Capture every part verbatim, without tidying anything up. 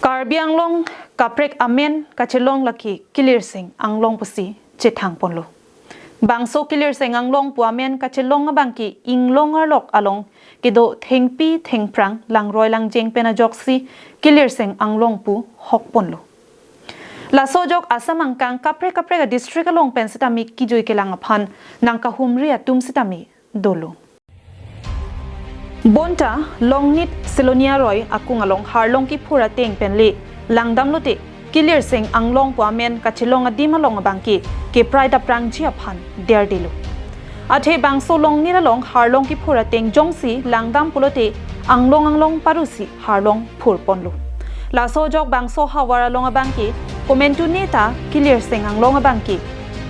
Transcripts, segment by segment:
Karbi Anglong kaprek amen kachelong lake Kilirseng Anglong pusi chethang ponlo. Bangso Kilirseng Anglong pu amen kachelong abangke inglong arlok along kedo thengpi thengphrang langroi langjeng pen ajoksi Kilirseng Anglong pu hok ponlo. Laso ajok Assam angkang kaprek kaprek a-district along pen sitame kejui kelang aphan nangkahumri atum sitame dolo. Bonta Longnit Siloni aroi akung along harlong kiphur ateng pen le langdamlote Kilirseng Anglong pu amen kachelong adim along abangke keprai daprangji aphan derdelo. Athe bangso Longnit along harlong kiphur ateng jongsi langdam pulote anglong anglong parusi harlong phur ponlo. Laso ajok bangso havar along abangke komantu neta Kilirseng Anglong abangke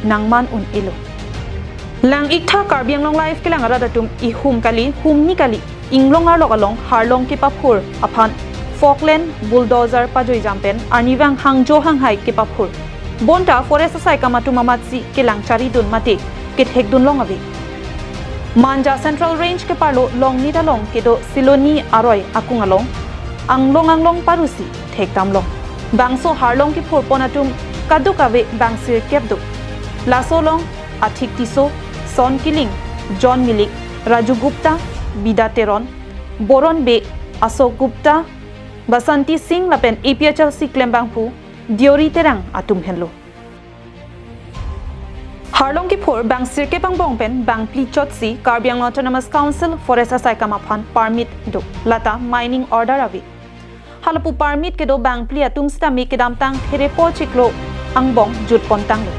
nangman un-elo. Lang-iktha Karbi Anglong Live kelang arat atum ihum kali, humni kali, inglong arlok along harlong kepaphur aphan forklift, bulldozer pajuijam pen arnivang hangjo hanghai kepaphur. Bonta forest asaikam atum amatsi kelang charidun mate kethekdun long ave. Manja Central Range keparlo Longnit along kedo Siloni aroi akung along anglong anglong parusi thekdam long. Bangso harlong kiphur pon atum kadokave bang sirkep do. Laso along Athik Tisso, Son Killing, John Milik, Raju Gupta, Bida Teron, Boron Bey, Ashok Gupta, Basanti Singh lapen A P H L C klembangphu Deori Terang atum henlo. Harlong kiphur bang sirkep angbong pen bangphli chotsi Karbi Anglong Autonomous Council forest asaikam aphan permit do, lata mining order ave. Halapu permit kedo bangphli atum sitame kedamtang therepo chiklo angbong jut pontanglo.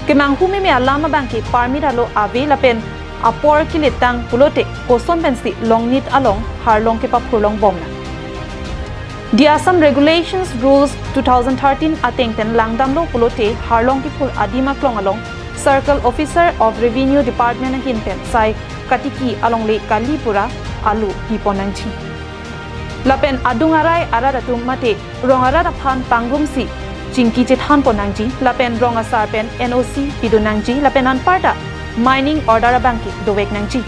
Kemanghu meme alam abangke permit alo ave lapen apor kilittang pulote koson pensi Longnit along harlong kepaphur longbom nang. The Assam Regulations Rules two thousand thirteen ateng pen langdamlo pulote harlong kiphur adim aklong along Circle Officer of Revenue Department ahin pen sai katiki alongle kali pura alu pipon nangji. Lapen adung arai arat atum mate rong arat aphan pangrumsi chingki chethan pon nangji, lapen rong asar pen N O C pidun nangji, lapen anparta mining order abangke dovek nangji.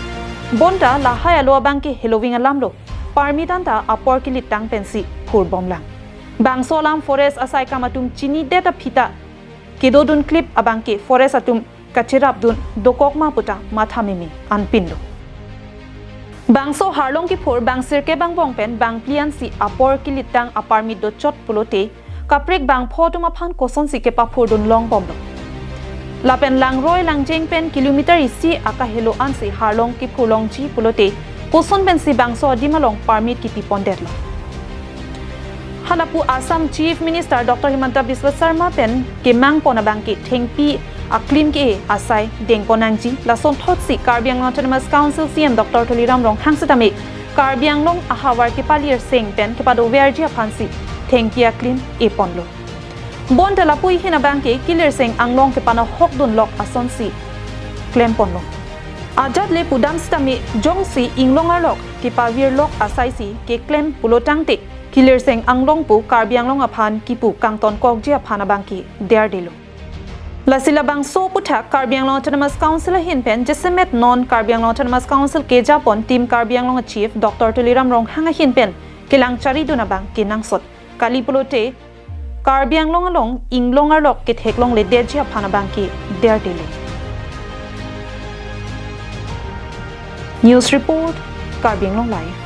Bonta lahai alo abangke heloving alamlo, permit anta apor kilittang pensi phur bom lang. Bangso alam forest asaikam atum chinidet aphi ta kedodun klip abangke forest atum kacherapdun dokok ma puta matha meme anpinlo. Bangso harlong kiphur bang sirkep angbong pen bangphli ansi apor kilittang a-permit dochot pulote kaprek bangpho atum aphan kosonsi kepaphurdun longbomlo. Lapen langroi langjeng pen kilometer isi akahelo ansi harlong kiphur longji pulote koson pensi bangso adim along permit kipi pondetlo. Halapu Assam Chief Minister Doctor Himanta Biswa Sarma pen kemang pon abangke thengpi aklim ke-e asai deng pon nangji, lasonthotsi Karbi Anglong Autonomous Council C E M Doctor Tuliram Ronghang sitame Karbi Anglong ahavar kepalirseng pen kepadoverji aphansi thengpi aklim e ponlo. Bonta lapu ahin abangke Kilirseng Anglong kepanahokdun lok asonsi klem ponlo. Ajat le pudam sitame jongsi inglong arlok kepavirlok asaisi keklem pulo tangte Kilirseng Anglong pu Karbi Anglong aphan kipu kangtonkokji aphan abangke derdelo. Lasi labangso aputhak Karbi Anglong Autonomous Council ahin pen jasemet non Karbi Anglong Autonomous Council keja pon Team Karbi Anglong a-Chief Doctor Tuliram Ronghang ahin pen kelang charidun abang kenangsot. Kali pulote Karbi Anglong along inglong arlok ketheklongledetji aphan abangke derdelo. News report, Karbi Anglong Live.